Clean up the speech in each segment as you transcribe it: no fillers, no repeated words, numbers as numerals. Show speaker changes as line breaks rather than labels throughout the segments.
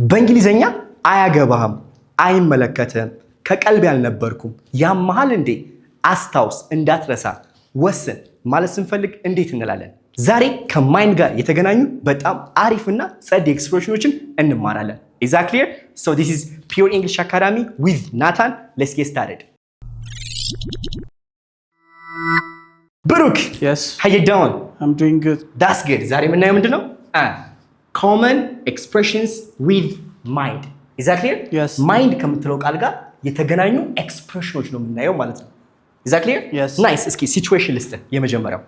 በእንግሊዘኛ አያገባህም፣ አይመለከትህም፣ ከቀልብ ያልነበርኩም፣ ያመሃል እንዴ፣ አስታውስ፣ እንዳትረሳ፣ ወስን ማለት ስንፈልግ እንዴት እንላለን? ዛሬ ከ mind ጋር የተገናኙ በጣም አሪፍና ጸድ expression ኦችን እንማራለን። Is that clear? So this is Pure English Academy with Nathan. Let's get started. ብሩክ።
Yes.
How you doing?
I'm doing good.
That's good. ዛሬ የምናየው ምንድን ነው? Common expressions with mind. Is that clear?
Yes.
Mind ከምትለው ቃል ጋር የተገናኙ expression ኦች ነው የምናየው ማለት ነው። Is that clear?
Yes.
Nice። እስኪ situation ልስጥህ። የመጀመሪያው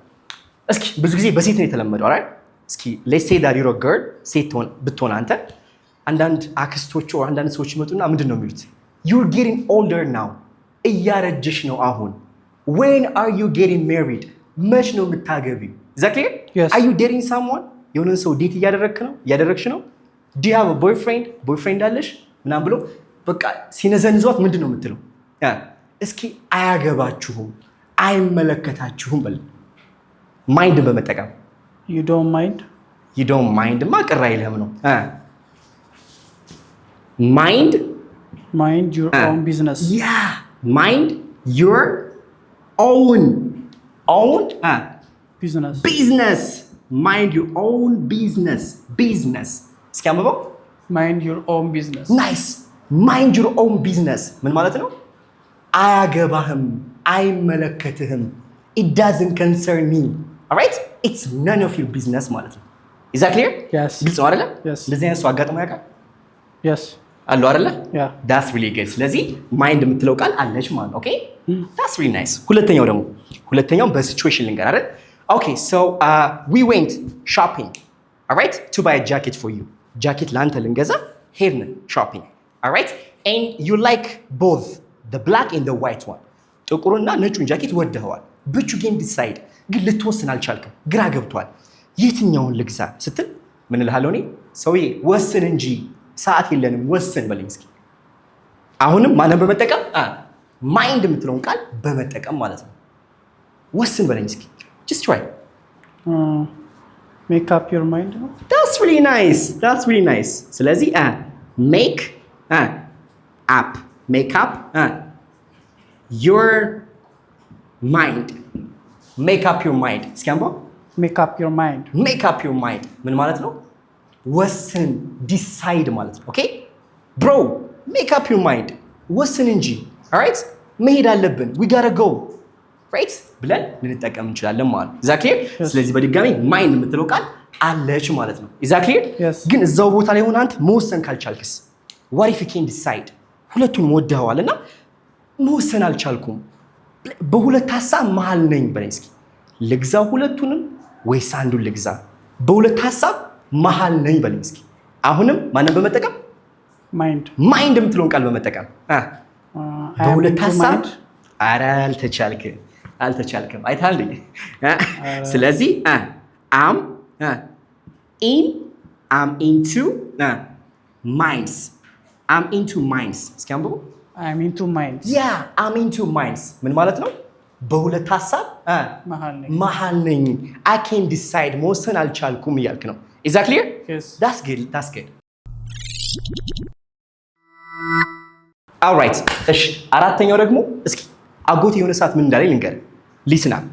እስኪ ብዙ ጊዜ በሴት ነው የተለመደው አይደል? እስኪ let's say that you're a girl፣ ሴት ብትሆን አንተ፣ አንዳንድ አክስቶች or አንዳንድ ሰዎች ይመጡና ምንድን ነው የሚሉት? "You're getting older now፣ እያረጀሽ ነው አሁን። When are you getting married? መች ነው የምታገቢው?" Is that clear?
Yes.
Are you dating someone? የሆነን ሰው date እያደረግክ ነው፣ እያደረግሽ ነው? Do you have a boyfriend? Boyfriend አለሽ? ምናምን ብሎ በቃ ሲነዘንዟት ምንድን ነው የምትለው? እስኪ አያገባችሁም፣ አይመለከታችሁም በል፣ ማይንድን በመጠቀም።
You don't mind?
You don't mind ማ ቅር አይልህም ነው። Mind
Mind your own business.
Yeah, mind your own
Business.
Business. Mind your own business. Business፣ እስኪ አንብበው።
Mind your own business.
Nice. Mind your own business ምን ማለት ነው? አያገባህም፣ አይመለከትህም። It doesn't concern me, alright? It's none of your business ማለት ነው። Is that clear?
Yes.
ግልጽ ነው አይደለ?
Yes.
እንደዚህ አይነት ሰው አጋጥሞ ያውቃል?
Yes.
አሉ አይደለ?
Yeah.
That's really good። ስለዚህ mind የምትለው ቃል አለች ማለት ነው። Okay, that's really nice። ሁለተኛው ደግሞ፣ ሁለተኛው በ situation ልንገር አይደል? Okay, so we went shopping, alright, to buy jacket for you። ጃኬት ለአንተ ልንገዛ ሄድን shopping, alright? And you like both the black and the white one። ጥቁሩና ነጩን ጃኬት ወደኸዋል። ብቹ ጌን ዲሳይድ፣ ግን ልትወስን አልቻልክም። ግራ ገብቷል። የትኛውን ልግዛ ስትል ምን እልሃለሁ እኔ? ሰውዬ ወስን እንጂ፣ ሰዓት የለንም፣ ወስን በለኝ እስኪ። አሁንም ማንን በመጠቀም? Mind የምትለውን ቃል በመጠቀም ማለት ነው። ወስን በለኝ እስኪ፣ just try.
Make up your mind ነው።
That's really nice, that's really nice። ስለዚህ make up your mind. Make up your mind፣ እስኪ አንብበው።
Make up your mind.
Make up your mind ምን ማለት ነው? ወስን፣ decide ማለት ነው። Okay bro, make up your mind፣ ወስን እንጂ፣ alright፣ መሄድ አለብን፣ we gotta go, right ብለን ልንጠቀም እንችላለን ማለት ነው። Is that clear? ስለዚህ በድጋሚ mind የምትለው ቃል አለች ማለት ነው። Is that clear?
Yes.
ግን እዛው ቦታ ላይ ሆነ አንተ መወሰን ካልቻልክስ? ዋት ኢፍ ዩ ካን ዲሳይድ? ሁለቱን ወደኸዋል እና መወሰን አልቻልኩም፣ በሁለት ሀሳብ መሀል ነኝ በለኝ እስኪ። ልግዛው ሁለቱንም ወይስ አንዱን ልግዛ? በሁለት ሀሳብ መሀል ነኝ በለኝ እስኪ። አሁንም ማንን በመጠቀም?
Mind.
Mind የምትለውን ቃል በመጠቀም። በሁለት ሀሳብ፣ ኧረ አልተቻልክም፣ አልተቻልክም። አይተሃል እንዴ? ስለዚህ I'm in two minds. I'm in two minds፣ እስኪ አንብቡ።
I'm in two minds.
Yeah, I'm in two minds ምን ማለት ነው? በሁለት ሀሳብ
መሀል ነኝ።
መሀል ነኝ። አይ ካን ዲሳይድ፣ መወሰን አልቻልኩም እያልክ ነው። Is that clear?
Yes.
That's good, that's good. Alright፣ እሺ፣ አራተኛው ደግሞ እስኪ አጎቴ የሆነ ሰዓት ምን እንዳለኝ ልንገርህ። Listen up.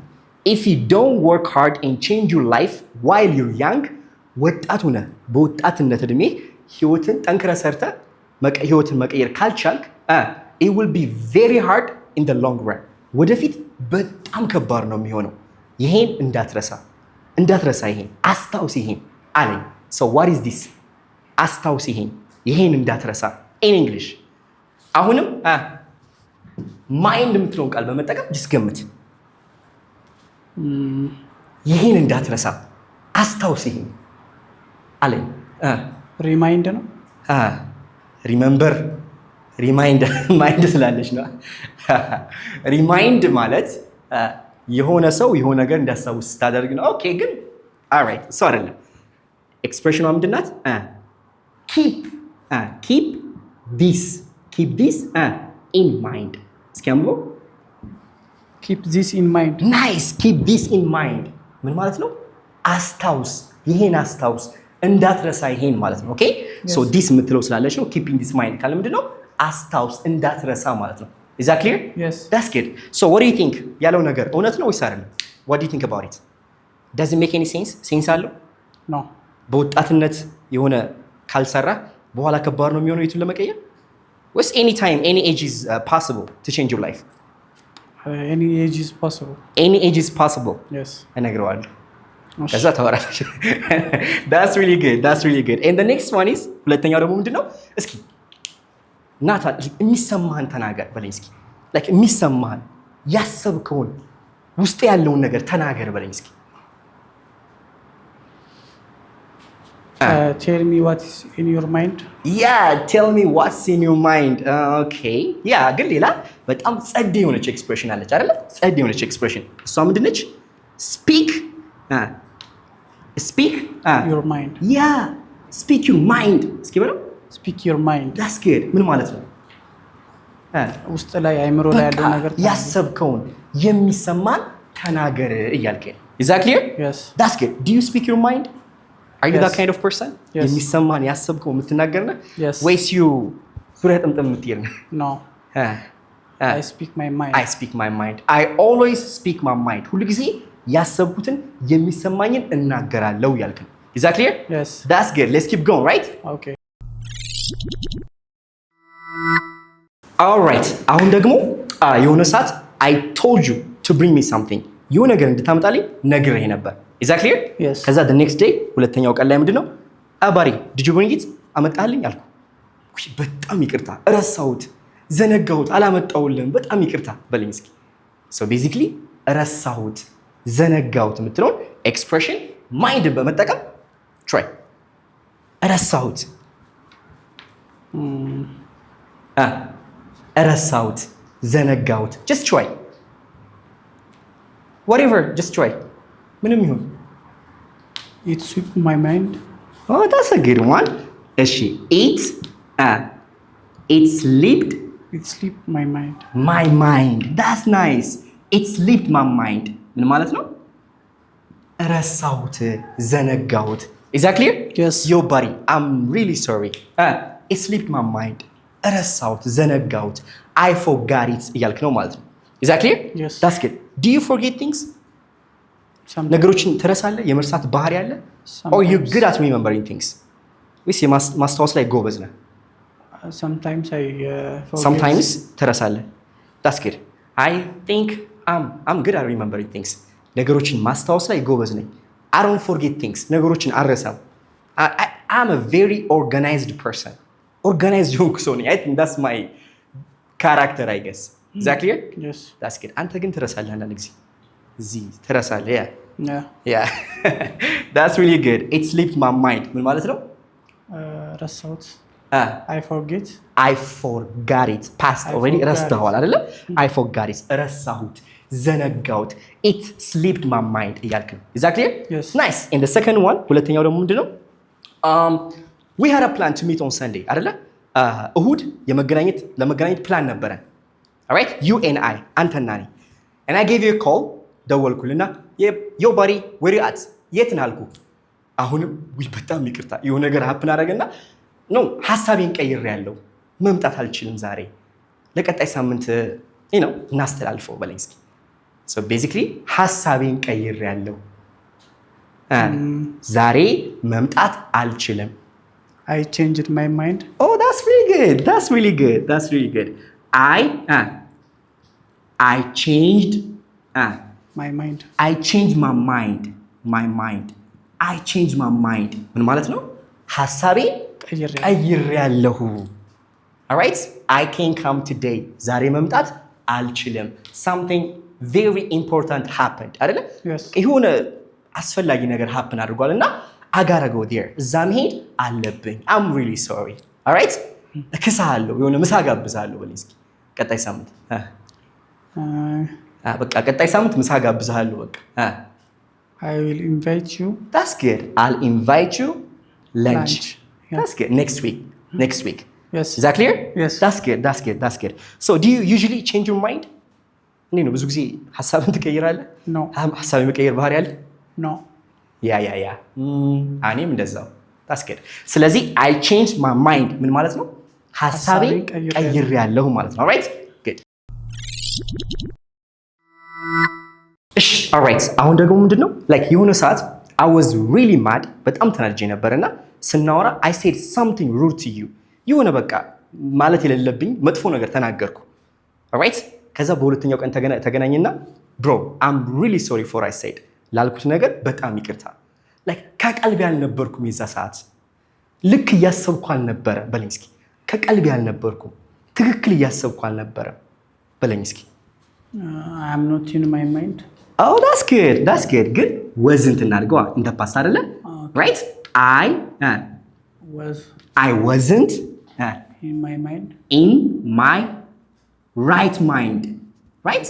"If you don't work hard and change your life while you're young", ወጣት ሆነህ በወጣትነት እድሜ ህይወትን ጠንክረህ ሰርተህ ህይወትን መቀየር ካልቻልክ "it will be very hard in the long run"፣ ወደፊት በጣም ከባድ ነው የሚሆነው። ይሄን እንዳትረሳ፣ እንዳትረሳ፣ ይሄን አስታውስ፣ ይሄን አለኝ። So what is this? አስታውስ ይሄን፣ ይሄን እንዳትረሳ in English። አሁንም mind የምትለውን ቃል በመጠቀም just ገምት። ይሄን እንዳትረሳ፣ አስታውስ ይሄን አለኝ።
Remind ነው።
Remember፣ remind፣ mind ስላለች ነው። Remind ማለት የሆነ ሰው የሆነ ነገር እንዲያስታውስ ስታደርግ ነው። Okay ግን alright፣ እሱ አይደለም። Expression ኗ ምንድን ናት? Keep this in mind። እስኪ አንብበው።
Keep this in mind.
Nice. Keep this in mind ምን ማለት ነው? አስታውስ፣ ይሄን አስታውስ። እንዳትረሳ ይሄን ማለት ነው። Okay, so this የምትለው ስላለች ነው። Keeping this mind ካለ ምንድን ነው? አስታውስ፣ እንዳትረሳ ማለት ነው። Is that clear?
Yes.
That's good. So what do you think? ያለው ነገር እውነት ነው ወይስ አይደለም? What do you think about it? Does it make any sense? Sense አለው?
No.
በወጣትነት የሆነ ካልሰራ በኋላ ከባድ ነው የሚሆነው የቱን ለመቀየር፣ ወይስ any time, any age is possible to change your life?
Any age is possible.
Any age is possible.
Yes.
እነግረዋለሁ፣ ከዛ ታወራለች። That's really good. That's really good. And the next one is፣ ሁለተኛው ደግሞ ምንድን ነው? እስኪ ናታን፣ የሚሰማህን ተናገር በለኝ እስኪ። Like የሚሰማህን፣ ያሰብከውን፣ ውስጥ ያለውን ነገር ተናገር በለኝ እስኪ።
Tell me what is in your mind.
Yeah, tell me what's in your mind. Okay, yeah, ግን ሌላ በጣም ጸዴ የሆነች expression አለች አይደለ? ጸዴ የሆነች expression፣ እሷ ምንድን ነች? Speak
your mind.
Yeah, speak your mind እስኪ በለው።
Speak your mind.
That's good. ምን ማለት ነው?
ውስጥ ላይ፣ አይምሮ ላይ ያለው
በቃ
ነገር።
ያሰብከውን፣ የሚሰማን ተናገር እያልከኝ። Is that clear?
Yes.
That's good. Do you speak your mind? Are you that
Yes.
kind of person?
Yes.
የሚሰማህን፣ ያሰብከው የምትናገር ነህ
Yes.
ወይስ you ዙሪያ ጥምጥም የምትሄድ ነህ?
No. I speak my mind.
I speak my mind. I always speak my mind. ሁሉ ጊዜ ያሰብኩትን፣ የሚሰማኝን እናገራለሁ እያልክ ነው። Is that clear?
Yes.
That's good. Let's keep going, right?
Okay.
Alright. አሁን ደግሞ የሆነ ሰዓት I told you to bring me something፣ የሆነ ነገር እንድታመጣልኝ ነግሬህ ነበር። Is that clear?
Yes.
ከዛ the next day፣ ሁለተኛው ቀን ላይ ምንድን ነው? Buddy, did you bring it? አመጣልኝ አልኩ። ውይ፣ በጣም ይቅርታ፣ ረሳሁት፣ ዘነጋሁት፣ አላመጣሁልህም፣ በጣም ይቅርታ በለኝ እስኪ። So basically ረሳሁት፣ ዘነጋሁት የምትለውን expression mind በመጠቀም try። ረሳሁት፣ ረሳሁት፣ ዘነጋሁት። Just try whatever, just try፣ ምንም ይሁን።
It slipped my mind.
Oh, that's a good one. እሺ፣ it slipped
It slipped my mind.
My mind. That's nice. It slipped my mind ምን ማለት ነው? ረሳሁት፣ ዘነጋሁት። Is that clear?
Yes.
Yo buddy, I'm really sorry. It slipped my mind. ረሳሁት፣ ዘነጋሁት። I forgot it እያልክ ነው ማለት ነው። Is that clear?
Yes.
That's good. Do you forget things?
Sometimes.
ነገሮችን ትረሳለህ? የመርሳት ባህሪ አለ? Or you
Sometimes.
good at remembering things? ወይስ ማስታወስ ላይ ጎበዝ ነህ?
Sometimes I forget.
Sometimes ትረሳለህ። That's good. I think I'm good at remembering things. ነገሮችን ማስታወስ ላይ ጎበዝ ነኝ። I don't forget things. ነገሮችን አልረሳም። I'm a very organized person. Organized የሆንኩ ሰው ነኝ። I think that's my character, I guess. Is that clear?
Yes.
That's good. አንተ ግን ትረሳለህ፣ አንዳንድ ጊዜ እዚህ ትረሳለህ። Yeah.
Yeah.
Yeah, that's really good. It slipped my mind ምን ማለት ነው?
ረሳሁት። I forget.
I forgot it, past.
I
already
forgot.
ረስተኸዋል አይደለ? I forgot it፣ ረሳሁት፣ ዘነጋሁት። It slipped my mind እያልክ ነው። Is that clear?
Yes.
Nice. And the second one፣ ሁለተኛው ደግሞ ምንድን ነው? We had a plan to meet on Sunday አይደለ? እሁድ የመገናኘት ለመገናኘት ፕላን ነበረን። Alright, you and I፣ አንተና እኔ፣ and I gave you a call፣ ደወልኩልና yo buddy, where you at፣ የት ነህ አልኩህ። አሁንም ውይ፣ በጣም ይቅርታ፣ የሆነ ነገር happen አደረገና no፣ ሀሳቤን ቀይሬያለሁ፣ መምጣት አልችልም ዛሬ፣ ለቀጣይ ሳምንት ነው እናስተላልፈው በለኝ እስኪ። Basically ሀሳቤን ቀይሬያለሁ፣ ዛሬ መምጣት አልችልም።
I changed my mind.
Oh, that's really good. That's really good. That's really good. I changed
My mind.
I changed my mind. My mind. I changed my mind. ምን ማለት ነው? ሀሳቤን
ቀይሬያለሁ።
ቀይሬያለሁ። Alright? I can't come today. ዛሬ መምጣት አልችልም። Something very important happened። አይደለ?
Yes.
የሆነ አስፈላጊ ነገር happen አድርጓል እና I gotta go there፣ እዛ መሄድ አለብኝ። I'm really sorry። Alright? እክስሃለሁ፣ የሆነ ምሳ ጋብዝሃለሁ በለኝ እስኪ ቀጣይ ሳምንት። በቃ ቀጣይ ሳምንት ምሳ ጋብዝሃለሁ። በቃ።
I will invite you.
That's good. I'll invite you lunch.
Lunch. Yeah.
That's good. Next week. Next week.
Yes.
Is that clear?
Yes.
That's good. That's good. That's good. So do you usually change your mind? እንዴት ነው፣ ብዙ ጊዜ ሀሳብን ትቀይራለህ?
No.
ሀሳብ የመቀየር ባህሪ አለ?
No.
Yeah, እኔም እንደዛው። That's good። ስለዚህ I changed my mind ምን ማለት ነው? ሀሳቤን ቀይሬያለሁ ማለት ነው። Alright, good። እሺ alright። አሁን ደግሞ ምንድነው like የሆነ ሰዓት I was really mad፣ በጣም ተናድጄ ነበርና ስናወራ I said something rude to you፣ የሆነ በቃ ማለት የሌለብኝ መጥፎ ነገር ተናገርኩ። Alright፣ ከዛ በሁለተኛው ቀን ተገናኝና bro, I'm really sorry for I said፣ ላልኩት ነገር በጣም ይቅርታ። Like ከቀልቤ አልነበርኩም፣ የዛ ሰዓት ልክ እያሰብኩ አልነበረ በለኝ እስኪ። ከቀልቤ አልነበርኩም፣ ትክክል እያሰብኩ አልነበረም በለኝ እስኪ።
I am not in my mind.
Oh, that's good, that's good። ግን wasn't እናድርገዋ፣ in the past አይደለ? Right, I
was
I wasn't
in my mind.
In my right mind, right?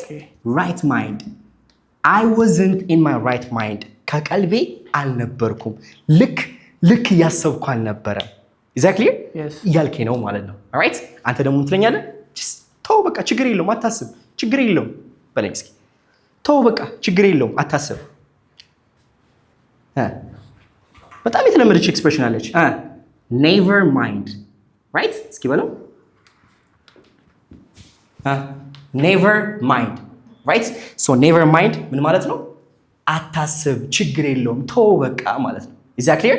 Right mind. I wasn't in my right mind፣ ከቀልቤ አልነበርኩም፣ ልክ ልክ እያሰብኩ አልነበረም። Is that clear? እያልከኝ ነው ማለት ነው። Right፣ አንተ ደግሞ ምን ትለኛለህ? ተው በቃ ችግር የለውም አታስብ፣ ችግር የለውም በለኝ እስኪ። ተው በቃ ችግር የለውም አታስብ። በጣም የተለመደች expression አለች። Never mind, right? እስኪ በለው፣ never mind, right? So never mind ምን ማለት ነው? አታስብ፣ ችግር የለውም፣ ተው በቃ ማለት ነው። Is that clear?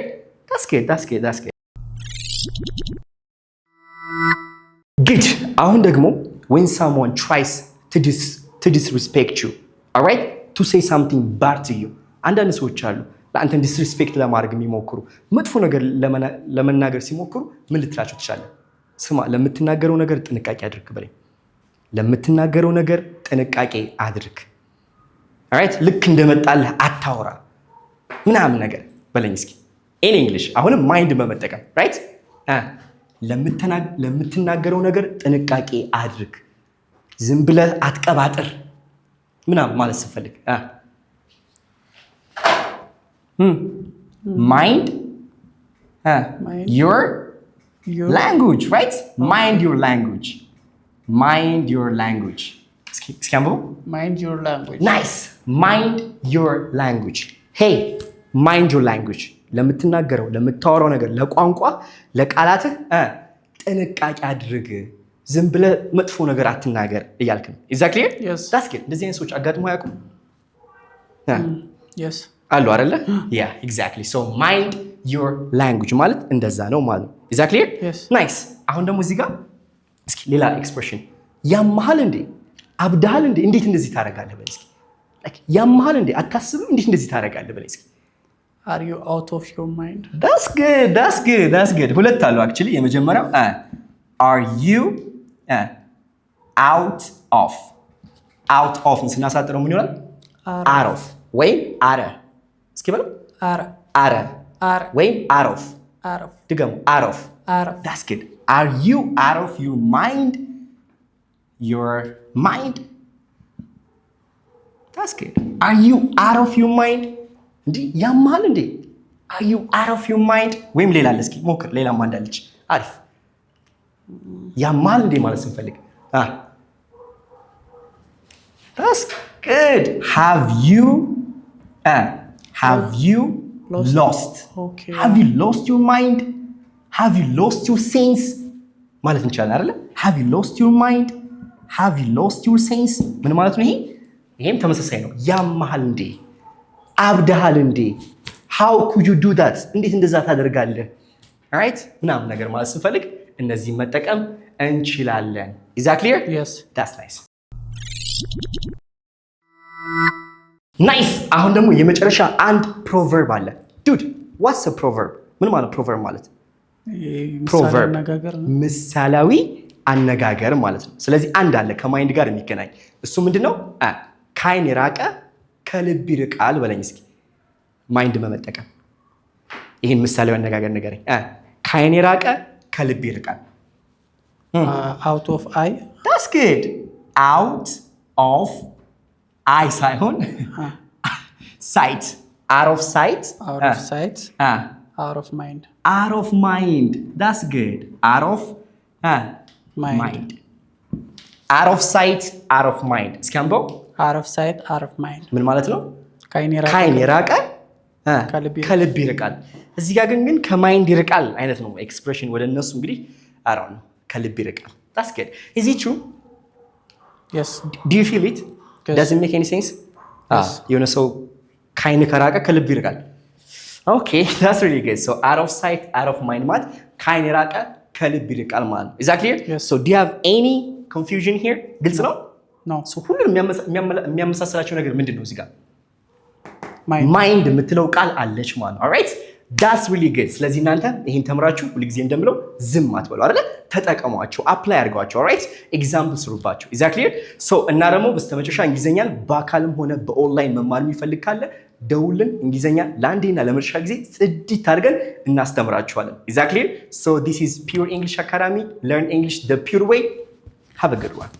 That's good, that's good, that's good, good። አሁን ደግሞ when someone tries to disrespect you, alright, to say something bad to you፣ አንዳንድ ሰዎች አሉ ለአንተን disrespect ለማድረግ የሚሞክሩ፣ መጥፎ ነገር ለመናገር ሲሞክሩ ምን ልትላቸው ትችላለህ? ስማ፣ ለምትናገረው ነገር ጥንቃቄ አድርግ በለኝ። ለምትናገረው ነገር ጥንቃቄ አድርግ። Alright፣ ልክ እንደመጣልህ አታውራ ምናምን ነገር በለኝ እስኪ። In English፣ አሁንም mind በመጠቀም፣ right? ለምትናገረው ነገር ጥንቃቄ አድርግ፣ ዝም ብለህ አትቀባጥር ምናምን ማለት ስፈልግ mind your language, right? Mind your language, mind your language። እስኪ አንብበው።
Mind your language.
Nice, mind your language. Hey, mind your language፣ ለምትናገረው ለምታወራው ነገር፣ ለቋንቋ ለቃላትህ ጥንቃቄ አድርግ። ዝም ብለህ መጥፎ ነገር አትናገር እያልክ ነው። Is that clear? That's good። እንደዚህ አይነት ሰዎች አጋጥሞ አያውቁም? አሉ አይደለ? Yeah, exactly። So mind your language ማለት እንደዛ ነው ማለት ነው። Is that clear? Nice። አሁን ደግሞ እዚህ ጋር እስኪ ሌላ expression፣ ያመሃል እንዴ? አብደሃል እንዴ? እንዴት እንደዚህ ታደርጋለህ? በል እስኪ። ያመሃል እንዴ? አታስብም? እንዴት እንደዚህ ታደርጋለህ? በል እስኪ።
Are you out of your mind?
That's good, that's good, that's good። ሁለት አሉ actually። የመጀመሪያው are you out of፣ out of ስናሳጥረው ምን ይሆናል? Out of ወይም አረ፣ እስኪ በለው።
አረ።
አረ።
አረ።
ወይም out of።
Out of.
ድገሙ። Out of.
Out of.
That's good. Are you out of your mind? Your mind, that's good. Are you out of your mind? እንዲህ ያመሃል እንዴ? Are you out of your mind? ወይም ሌላ አለ፣ እስኪ ሞክር። ሌላም አንድ አለች አሪፍ። ያመሃል እንዴ ማለት ስንፈልግ፣ that's good. Have you
Lost.
Lost.
Okay.
Have you lost your mind? Have you lost your sense ማለት እንችላለን አይደለ? Have you lost your mind? Have you lost your sense ምን ማለት ነው ይሄ? ይሄም ተመሳሳይ ነው። ያመሃል እንዴ? አብደሃል እንዴ? How could you do that? እንዴት እንደዛ ታደርጋለህ? Right፣ ምናምን ነገር ማለት ስንፈልግ እነዚህን መጠቀም እንችላለን። Is that clear?
Yes.
That's nice, nice። አሁን ደግሞ የመጨረሻ አንድ proverb አለ። Dude, what's proverb? ምን ማለት proverb ማለት?
ምሳሌ
Proverb.
አነጋገር ነው።
ምሳሌያዊ አነጋገር ማለት ነው። ስለዚህ አንድ አለ ከ mind ጋር የሚገናኝ፣ እሱ ምንድን ነው? ከዓይን የራቀ ከልብ ይርቃል በለኝ እስኪ። Mind በመጠቀም ይህን ምሳሌያዊ አነጋገር ንገረኝ። ከዓይን የራቀ ከልብ ይርቃል።
Out of eye.
That's good። Out of eye ሳይሆን sight፣ out of sight.
Out of sight, out of mind.
Out of mind, that's good። Out of
mind.
Mind፣ out of sight, out of mind። እስኪ አንብበው።
Out of sight, out of mind.
ምን ማለት ነው?
ከዓይን የራቀ
ከዓይን የራቀ
ከልብ ይርቃል።
ከልብ ይርቃል። እዚህ ጋር ግን ከ mind ይርቃል አይነት ነው expression ወደ እነሱ እንግዲህ አራው ነው፣ ከልብ ይርቃል። That's good. Is it true?
Yes.
Do you feel it?
Yes.
Does it make any sense?
Yes.
የሆነ ሰው ከአይን ከራቀ ከልብ ይርቃል። Okay, that's really good. So out of sight, out of mind ማለት ከአይን የራቀ ከልብ ይርቃል ማለት ነው። Is that clear?
Yes.
So do you have any confusion here? ግልጽ ነው?
No.
So ሁሉንም የሚያመሳስላቸው ነገር ምንድን ነው እዚህ ጋር?
Mind.
Mind የምትለው ቃል አለች ማለት ነው። Alright, that's really good። ስለዚህ እናንተ ይህን ተምራችሁ ሁልጊዜ እንደምለው ዝም አትበሉ አይደለ? ተጠቀሟቸው፣ apply አድርጓቸው። Alright, example ስሩባቸው። Is that clear? So እና ደግሞ በስተመጨረሻ እንግሊዝኛን በአካልም ሆነ በኦንላይን መማር የሚፈልግ ካለ ደውልን። እንግሊዝኛ ለአንዴና ለመጨረሻ ጊዜ ጽድት አድርገን እናስተምራችኋለን። Is that clear? So this is Pure English Academy. Learn English the pure way. Have a good one.